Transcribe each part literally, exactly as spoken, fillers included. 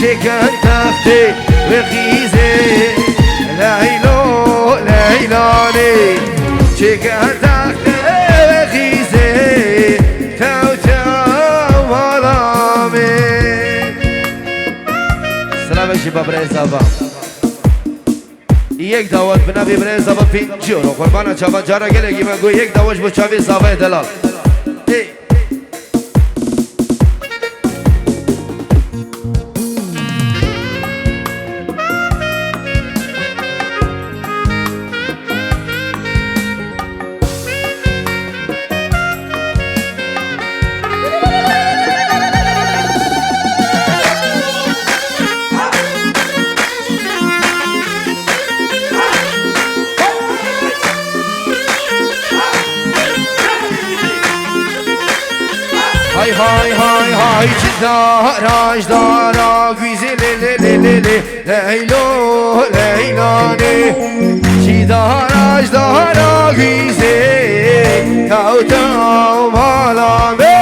Çêkin textê wê xîzê, Leylo, Leylanê. Çêkin textê wê xîzê, tew, tew, mala me. Silavek ji Babrê Zava. Yek dawet bi navê Birê Zava pêncî euro. Qurbana çavan cara gelekî me got yek dawet ji bo çavê Zavayê delal. Ê. Hay, hay, hay, hay, ji dara, ji dara, güzî lê, lê, lê, lê, lê. Leylo, Leylanê, ji dara, ji dara güzê, tew, tew, mala me.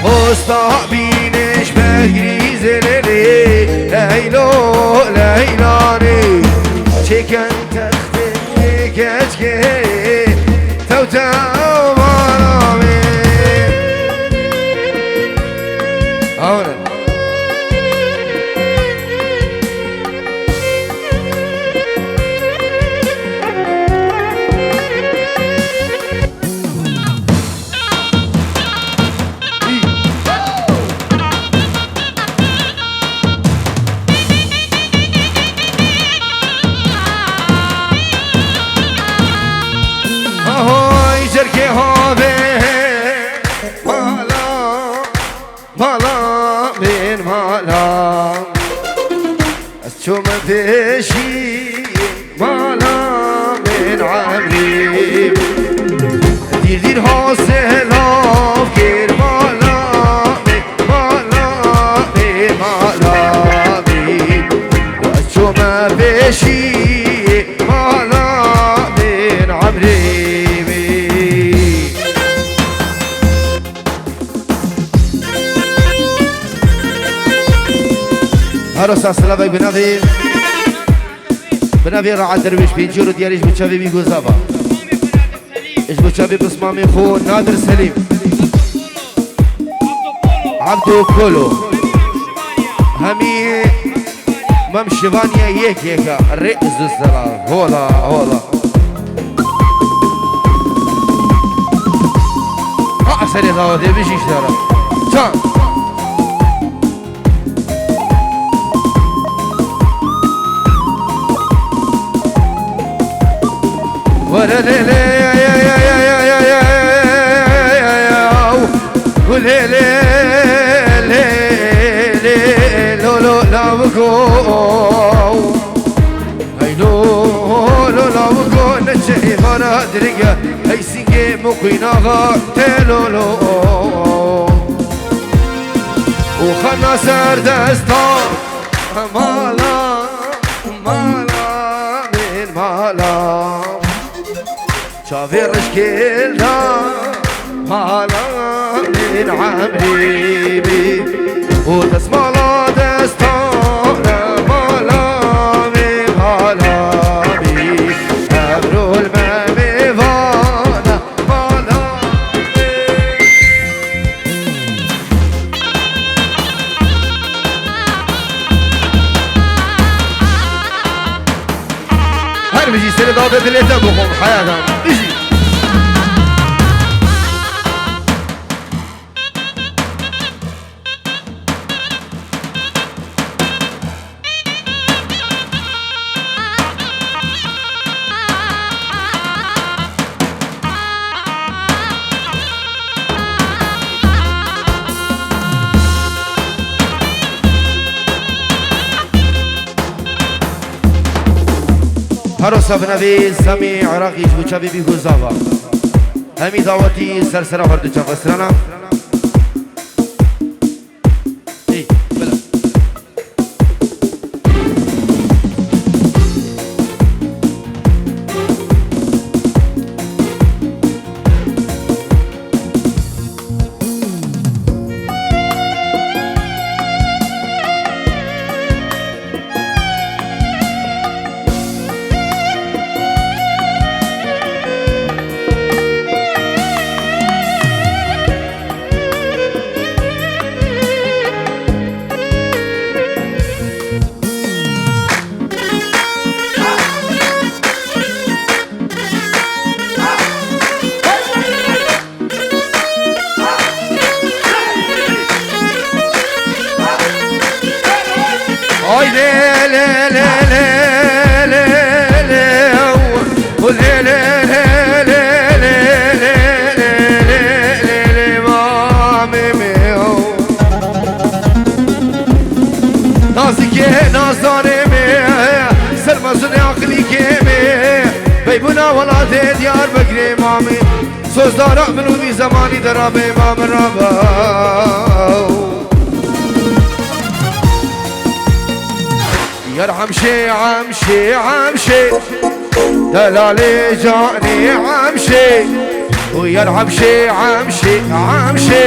Hosta bîne ji ber grîzê lê lê, Leylo, Leylanê. Çêkin textê keçkê, tew, tew, mala me. Amin. Ahoy, cerkê havê, mala. Mala min mala, ez çûme pêşî mala min emrî. Dîr dîr hase lav kir mala min, mala min, mala min. Ez çûme pêşî mala min emrî. Her wisa silavek bi navê, bi navê Rahat Derwêş pêncî euro diyarî ji bo çavê wî Gozava. Ji bo çavê pismamê xwe Nadir Selîm. Abdo Kolo. Hemî Mem Şivaniye yek yeka. Rê zuzela. Hola, hola. Ha, serê dawetê bijî ji te re. Çan. Were lê lê, lê lê, lê lê, lo lo la go. Hey lo, lo, lo, go, neçe êvara dirige, hey singê muqînaxa te lo, lo. Û xana ser desta, mala, mala, min mala. Çavê reşkêl da, mala min emrî bî. Û destmala destane mala min, mala min. Emrul me mêvana mala min. Her bijî, serê dawetê dilê te bixwim, heyatan. Bijî. Her wisa bi navê Samî Iraqî ji bo çavê bî Gozava. Hemî dawetî ser sera xwe diçe xwestirana. Ê, bila. Ay lê lê lê lê lê lê, u lê lê lê lê lê lê lê lê lê lê lê, mamê me o. Nazikê nazanê me, ser mezunê aqilîkê me, beybûna welatê Diyarbekirê mamê. Sozdara min û vî zemanî de rabe, mamê rabe. Yar Hemşê, Hemşê, Hemşê, delalê canê Hemşê. Û yar Hemşê, Hemşê, Hemşê,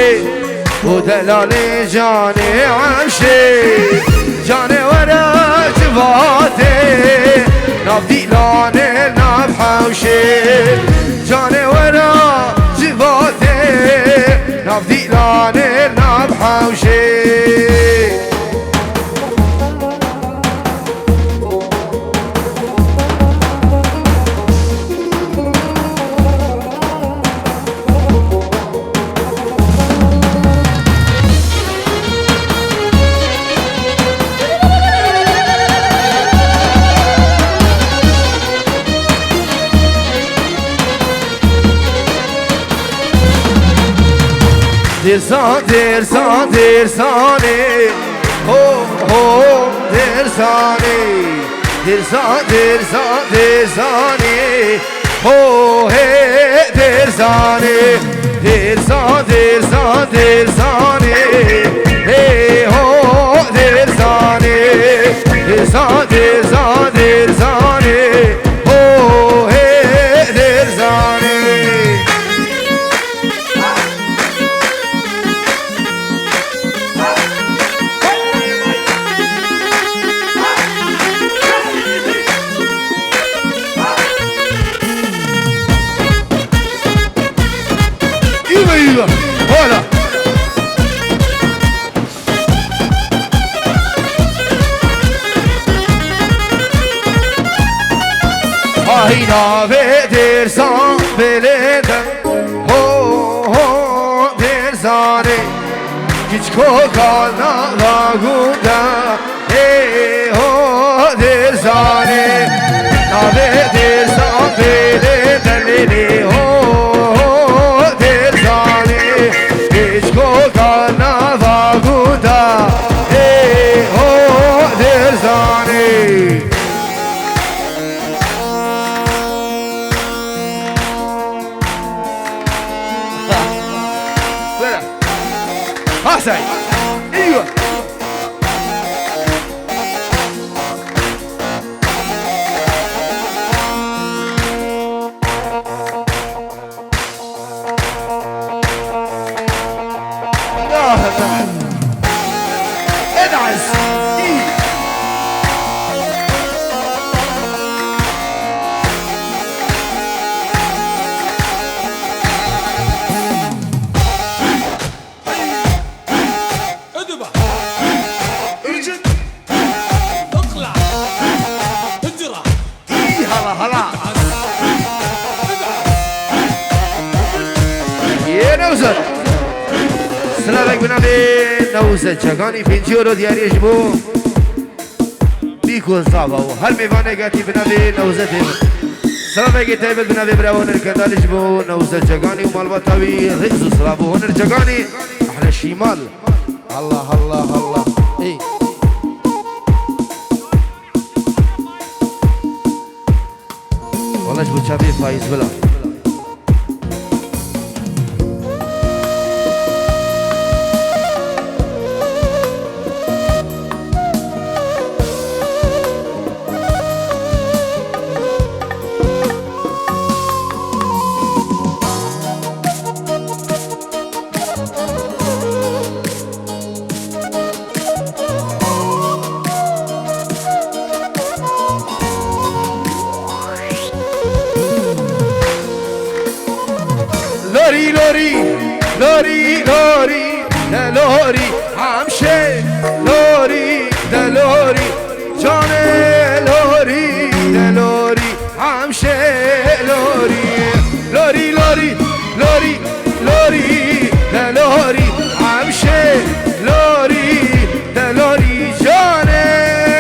û delalê canê Hemşê. Canê were civatê, nav dîlanê nav hewşê. Canê were civatê, nav dîlanê nav hewşê. Dêrsan, dêrsan, dêrsanê, ho, ho, dêrsanê. Dêrsan, dêrsan, dêrsanê, ho, hê, dêrsanê. Dêrsan, dêrsan, dêrsanê, hê, ho, dêrsanê. Dêrsan, dêrsan, dêrsanê, ho, hê, dêrsanê. Îva, îva. Hala. Ahî navê dêrsan belê de, ho, ho, dêrzanê. Kiçko kal nava gunda, ê, ho, dêrzanê. Navê dêrsan belê de, lê, lê, ho, ho, dêrzanê. Kiçko kal nava gunda, ê, ho, dêrzanê. Wera. Hasay. Eywa. Hala, hala. Yê Newzet. Silavek bi navê Newzet Çekanî, pêncî euro diyarî ji bo Bîko Zava û her mêvaneke dî bi navê Newzet Hêvin. Silavekî taybet bi navê birava Huner Kendalî ji bo Newzet Çekanî û malbata wî, rêz û silav û Huner Çekanî, ehle şîmal. Allah, Allah, Allah. Ey. Wala ji bo çavê Faiz Bila. Lorî, lorî, lorî, lorî, de lorî, hemşê, lorî, de lorî, canê lorî, de lorî, hemşê, lorî, lorî, lorî, lorî, lorî, de lorî, hemşê, lorî, de lorî, canê.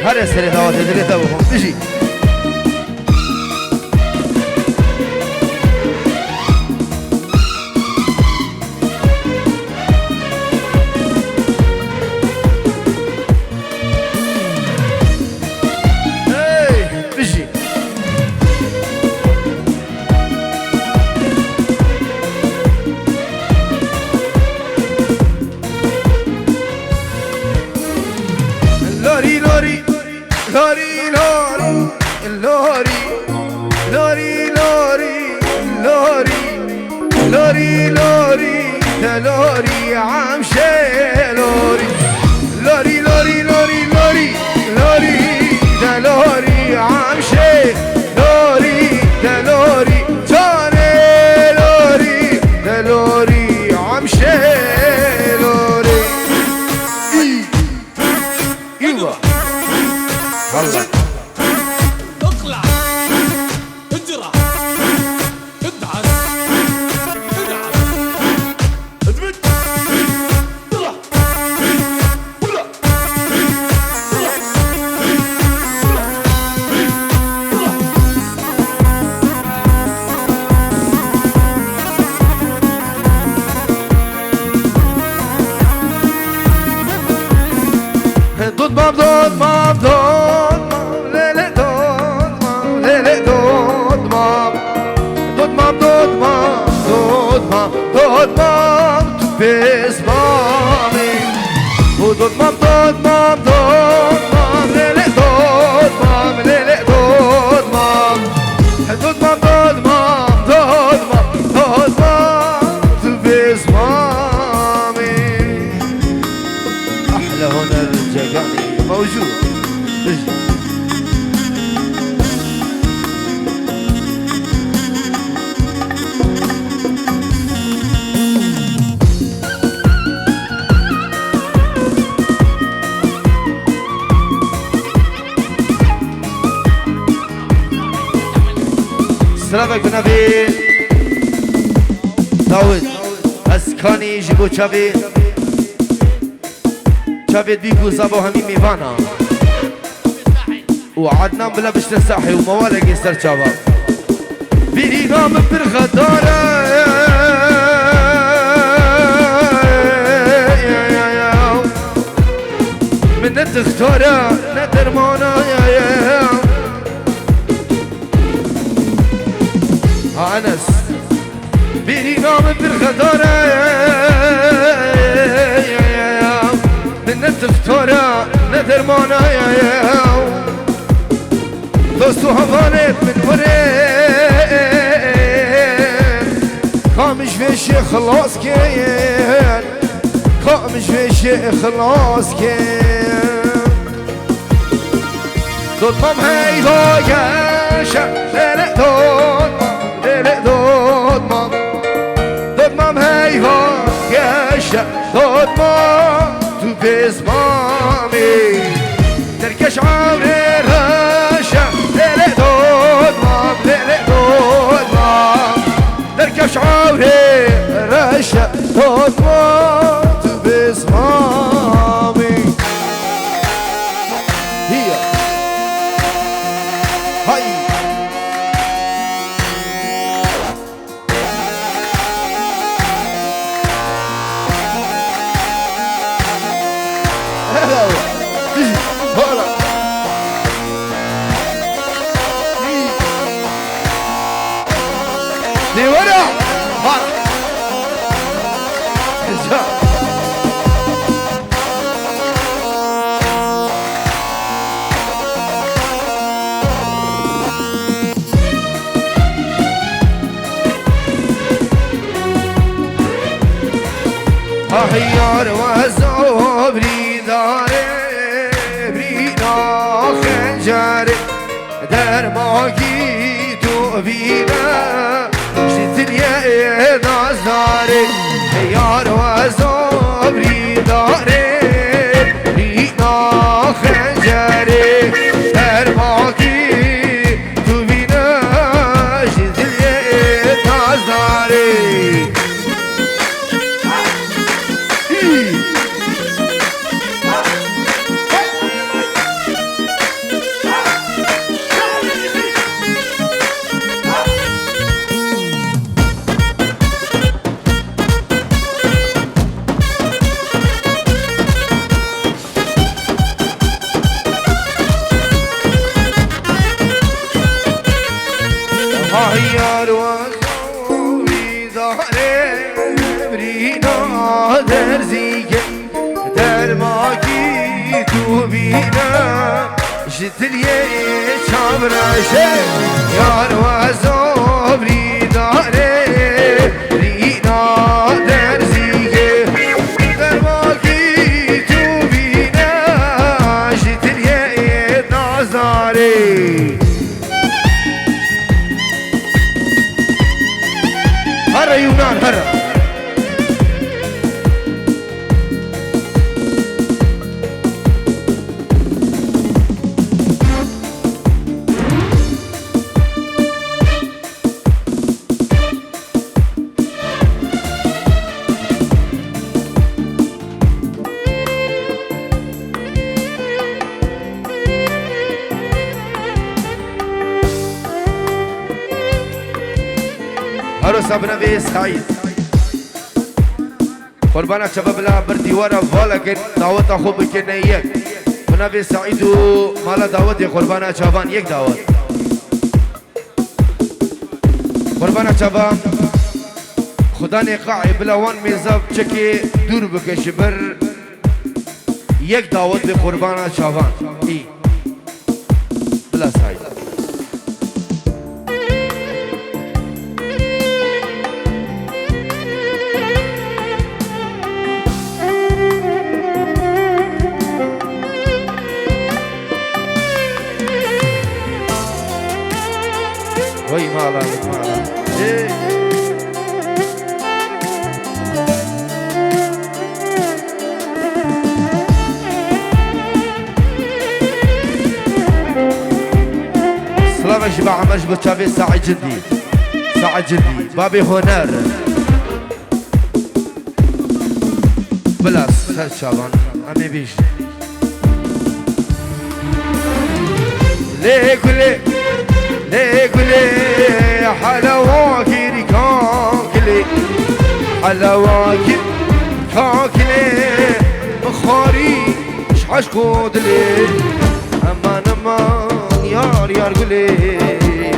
Her serê dawetê divê te bixwim. Bijî. Hey, bijî. Lorî, lorî, lorî, lorî, lorî, lorî, lorî, lorî, lorî, lorî, te lorî, emşê lorî. Lorî, lorî, lorî, lorî, lorî, te lorî, emşê lorî, te lorî, canê lorî, te lorî, emşê lorî. Î. Îva. Valla. اقلع. اجرح. ادعس. ادعس. ادمج. اطلع. اطلع. Dotmam, dotmam, dotmam, lê lê dotmam, lê lê dotmam. Dotmam, dotmam, dotmam, dotmam, tu pêz mamê. O dotmam, dotmam, dotmam, lê lê dotmam, lê lê dotmam. Dotmam, dotmam, dotmam, dotmam, tu pêz mamê. Ehle huner ceganî mewcûd. Bijî. Silavek bi navê Dawid. Ez kanî ji bo çavê, çavê dî ku zabo hemî mêvana. Û Adnan bila bişte sahê û mewalekê ser çava. Bîrîna min pir xedar e. Min ne dixtara, ne dermana ye. Ha Enes. Bîrîna min pir xedar e. Min ne dixtara, ne dermana ye. Dost û hevalê min were. Ka min ji vê şê xilas kin. Ka min ji vê şê xilas kin. Dotmam heyva geşe, lê lê dotmam, lê lê dotmam. Dotmam heyva geşe, dotmam, tu pêz mamê. Derkeş ewrê reşe, lê lê dotmam, lê lê dotmam. Derkeş ewrê reşe, dotmam, tu pêz mamê. Hiya. Hay. Hello. Hala. Dêwara. Hala. Ah yar weza brî darê, brî na xencerê. Dermakî tu bîne ji diliyê nazdarê, yar weza brî darê, rîna xencerê. Dermakî tu bîne ji diliyê nazdarê. Hî. Bîne ji diliyê çavreşê, yar we zobrî darê, rîna derzîgê. Dermakî tu bîne ji diliyê nazarê. Here Yunan, here. Harosa binavê Saîd. Qurbana çava bila bir dîwara vala ke daweta xwe bikirine yek. Binavê Saîd û mala dawetê qurbana çavan yek dawet. Qurbana çava Xudanê qaê bila wan mêza çekê dûr bike ji bir yek dawet bê qurbana çavan. Î. Bila Saîd. Vay mala, mala. Hey. Slavek ji ba Emer ji bo çavê Saîd Cindî. Saîd Cindî, babê huner. Bila ser çavan, em ê bêjin. Lê gulê, lê gulê, helewa girî kakilê, helewa girî kakilê, mixarî ji eşq û dilê. Eman, eman, yar, yar gulê,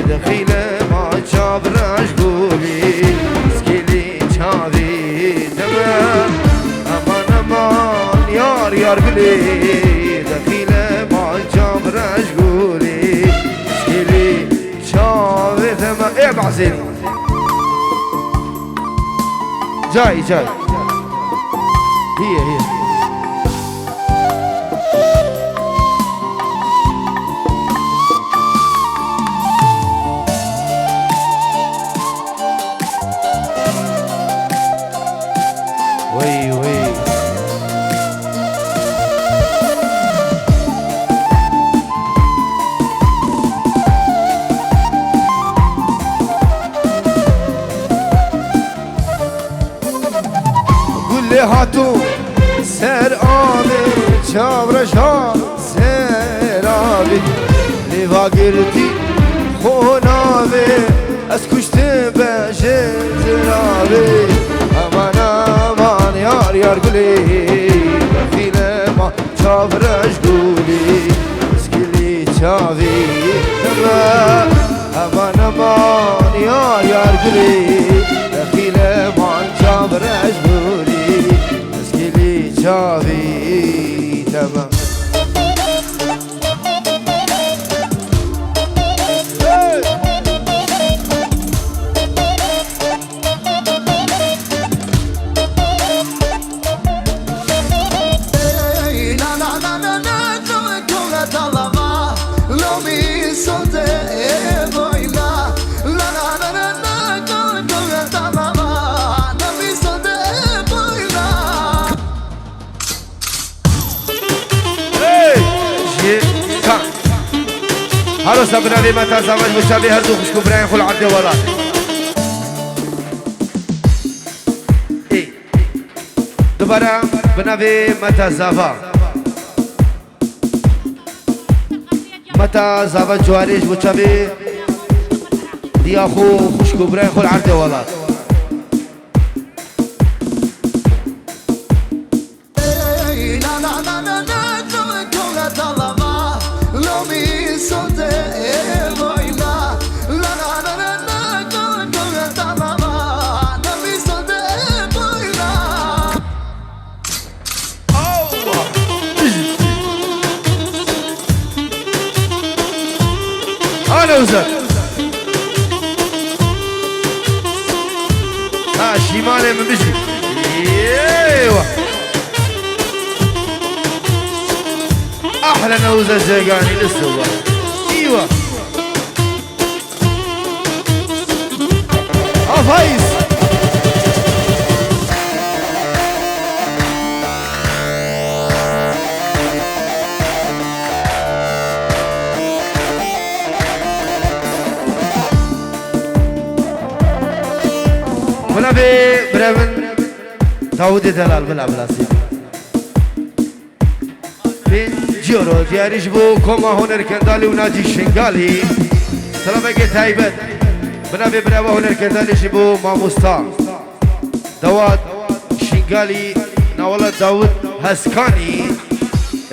dixîle ma çav reş gulê, skêlê çavê deme. Eman, eman, yar, yar gulê, dixîle ma çav reş gulê, skêlê çavê deme. Ê Bazênî. Cay, cay. Hiye, hiye. Wey, wey. Gulê hatû ser avê, çavreşa ser avê, lêva girtî xo navê, ez kuştim be ji ziravê. Eman, eman, yar, yar gulê, bexîle ma. Çav reş gulî, skilî çavî deme. Eman, eman, yar, yar gulî, dexîle man çav reş gulî, skilî çavî deme. Hey! Ji ka. Harosa binavê me ta zavaş bo çavê her du xwişk û birayên xwe li erdê welat. Ê. Dubare binavê me ta zava. Me ta zava cuarê ji bo çavê diya xwe xwişk û birayên xwe li erdê welat. Newzet. Ha, şîmalê min bijî. Eywa. Ahla Newzet Ceganî li Siwa. Eywa. Afayîz. Bila vê birevin Dawudê Delal, bila, bila sê. Pênc euro diyarî ji bo Koma Hunerkendalî û Nacî Şingalî. Silavekê taybet bi navê birava hunerkendalî ji bo mamosta Dawad Şingalî, navela Dawud Heskanî.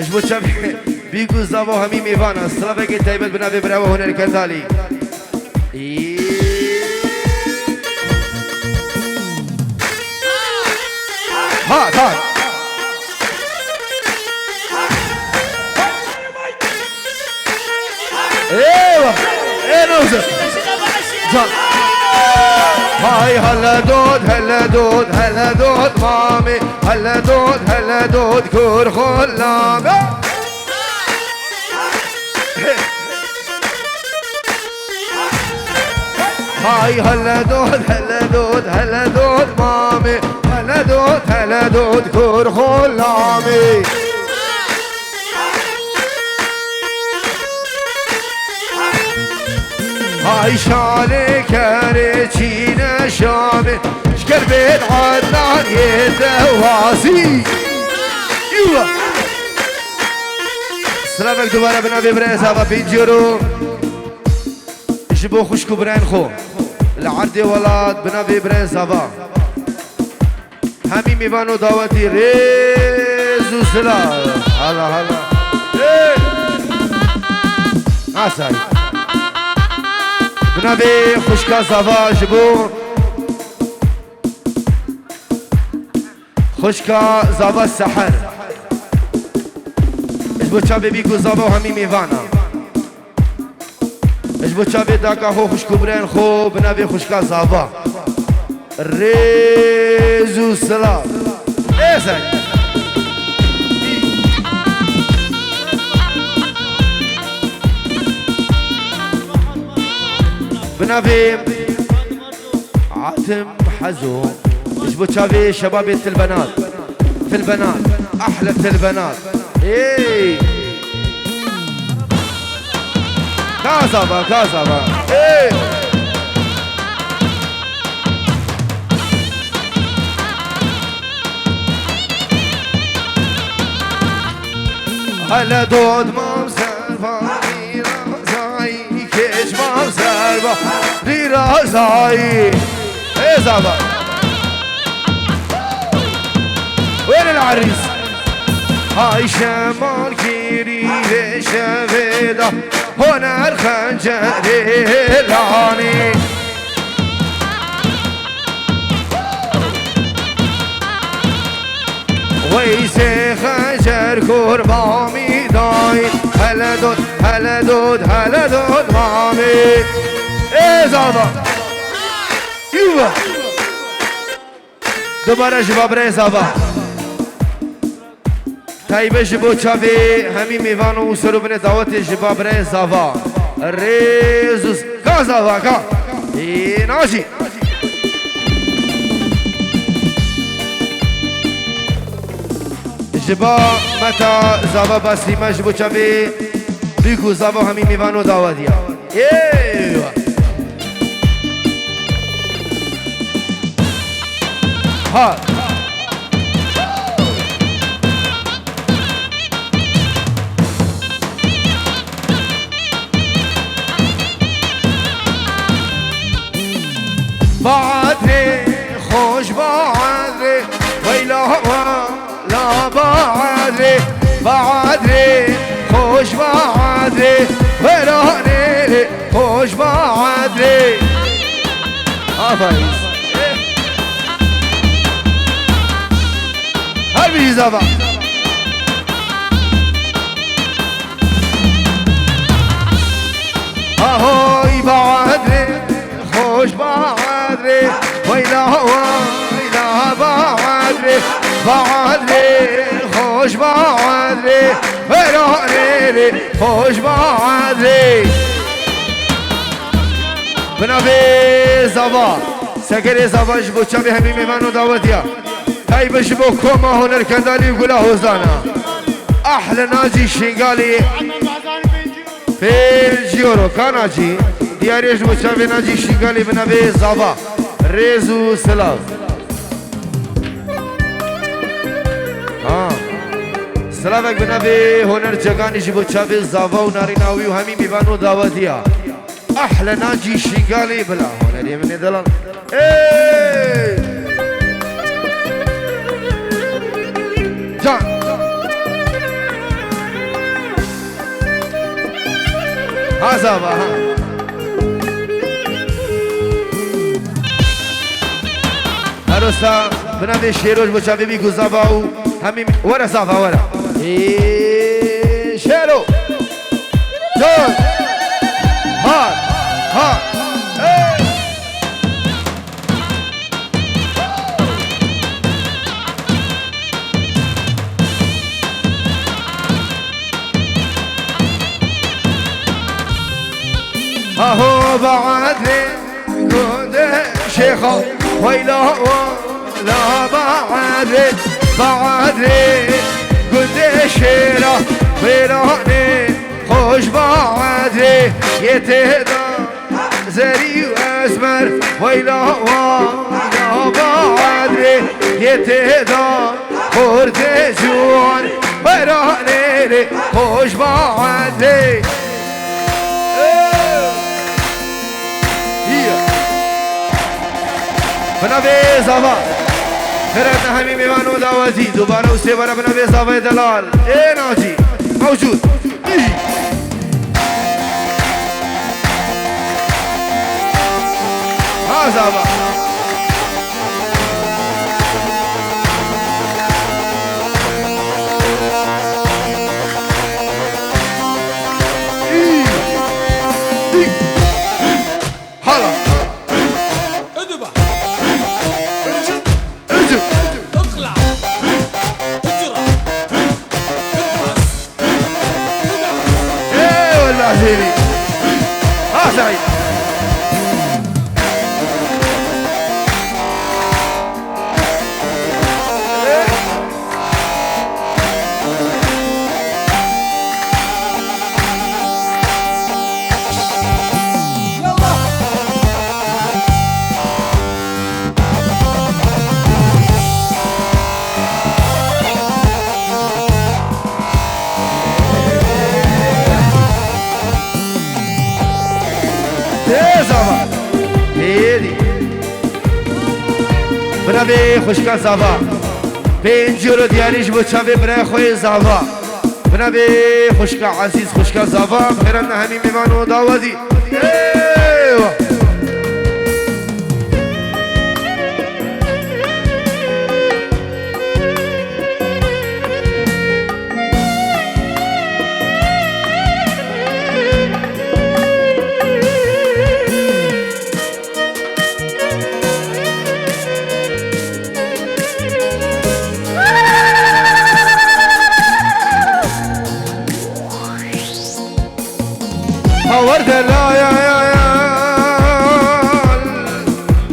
Ji bo çavê bîk û zava hemî mêvana. Silavekê taybet bi navê birava hunerkendalî. Î- Ha, tak. Eyvah. Ê Newzet. Can. Hay hele dod, hele dod, hele dod mamê. Hele dod, hele dod kur xullame. Hay hele dod, hele dod, hele dod mamê. Hele dod, hele dod kur xullame. Hay şalê kerê çîne şamê. Şker bêd Adnan yê dewazî. Yula. Silavek dubare bi navê birayê Zava pênc euro. Ji bo xwişk û birayên xwe li erdê welat bi navê birayê Zava. Hemî mêvan û dawetî rêz û silav. Hala, hala. Hey! Asay. Bi navê xwişka Zava ji bo Xwişka Zava Seher. Ji bo çavê bîk û zava û hemî mêvana. Ji bo çavê daka xwe, xwişk û birayên xwe bi navê xwişka Zava. Rêz û silav. Ê sen. Bi navê Atim Hezo. Ji bo çavê şebabê Tilbenat. Tilbenat. Ahle Tilbenat. Ey! Kazava, kazava. Ey! Hele dod mam serva, Razayî, keç mam serva, Razayî. Ê zava. Wêne li erîs. Hay şemal kîrî vê şevê da, honer xencerê lanî. Weysê Xencer Kurbanî dayî. Hele dod, hele dod, hele dod mamê. Ê zava. Yuva. Dubare ji ba birayê Zava. Taybet ji bo çavê hemî mêvan û ser û binê dawetê ji ba birayê Zava. Rêz û s-, ka Zava, ka. Ê, najî. Ji ba Meta Zava Basîme ji bo çavê bîk û zava hemî mêvan û dawetiya. Ê, wa. Ha. Badrê, xweş badrê, weyla wa. La badrê, badrê, xweş badrê, weranê, xweş badrê. Aferin. Her bir zava. Aho Badrê, xoş badrê, weranê rê, xoş badrê. Bi navê Zava, Sekerê Zava ji bo çavê hemî mêvan û dawetiya. Tay be ji bo koma hunerkendalî û gula hozana. Ahle Nacî Şingalî. Pênc euro, ka Nacî? Diyarê ji bo çavê Nacî Şingalî bi navê Zava. Rêz û silav. Ha. Silavek bi navê Honer Ceganî ji bo çavê Zava û narîna wî û hemî mêvan û dawetiya. Ahle Nacî Şingalî bila hunerê min ê delal. Ey! Can! Ha Zava, ha. Her wisa bi navê Şêroj bo çavê bî ku Zava û hemî were Zava were. Ê, Şêro. Dön. Ha. Ha. Ey. Aho Badrê gundê Şêxa, weyla wala Badrê, Badrê gundê Şêra, wêranê xoş Badrê, yê têda zerî û esmer, weyla wala Badrê, yê têda Xortê ciwan, weranê rê, xoş badê. Bi navê Zava. Xêr hatin hemî mêvan û dawetî. Dubare û sêbare bi navê Zavayê delal. Ê Nacî. Mewcûd. Î. Ha Zava. Hala. Ödüba. Özür. Ödüba. Özür. Ödüba. Özür. Ödüba. Ey, wela Zêrî. Ha, Seîd. Tê Zava. Hêdî. Bi navê xwişka Zava. Pênc euro diyarî ji bo çavê birayê xwe yê Zava. Bi navê xwişka Ezîz, xwişka Zava. Xêran hemî mêvan û dawetî. Eywa. Hawar delal,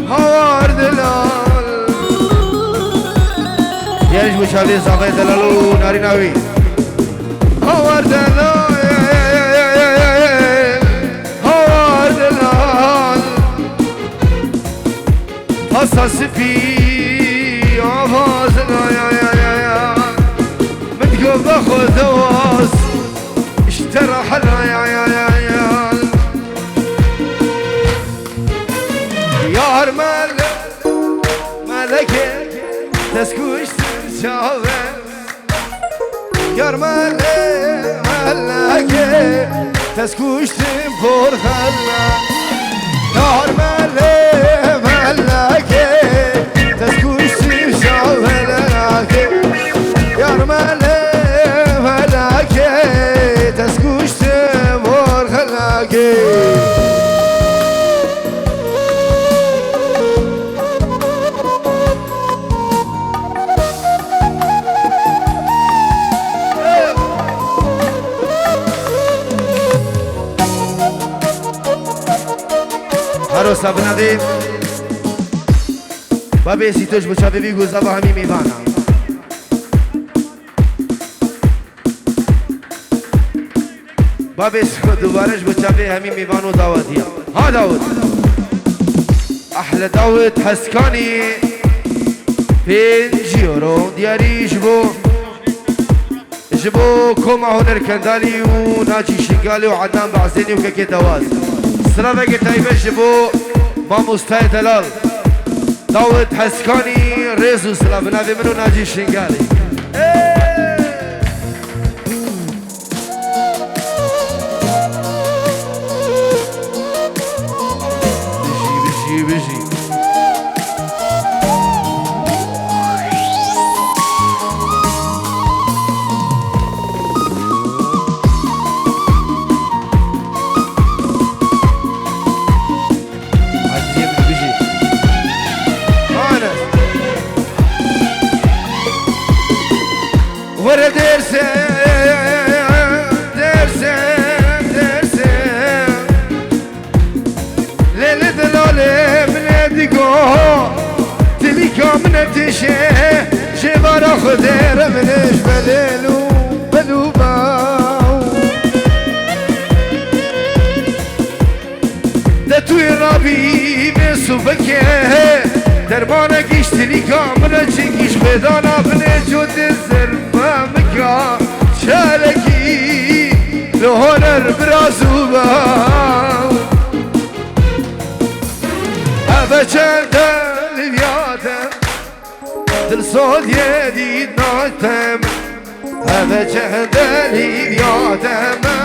hawar delal. Yeriş bu çavê Zavayê delal û narîna wî. Hawar delal, hawar delal. Hasa spî avaz la ya ya ya ya. Min digo vexwe dewaz, ji te re hela ya ya ya ya. Yar mele, melekê, dest kuştin çawe. Yar mele, melekê, dest kuştin por xela. Yar mele, melekê, dest kuştin şavelakê. Yar mele, melekê, dest kuştin por xelakê. Rosa binavê. Babê Sîtoş bi çavê vî gozava hemî mêvana. Babê Sîtoş dubare ji bo çavê hemî mêvan û dawetiya. Ha Dawid. Ahle Dawid Heskanî pênc euro diyarî ji bo Ji bo koma Huner Kendalî û Nacî Şingalî û Ednan Bazenî û Kekê Dewaz. Silaveke taybet ji bo mamostayê delal Dawid Heskanî, rêz û silav bi navê min û Nacî Şingalî. Bijî, bijî, bijî. Hacîye min bijî. Ana. Were derse, derse, derse. Lêlê delalê min e digo, tilîka min e tişe, şêvara Xwedê re min e ji belêl û belû baw. De tu yê rabî bê suveke, dermanek îştilîka min e çinkî ji xwêdana binê cotê zerfa mika, çalekî li honer biraz û baw. Eve çende li viyate, dil sodye dît natem. Eve çende li viyate me.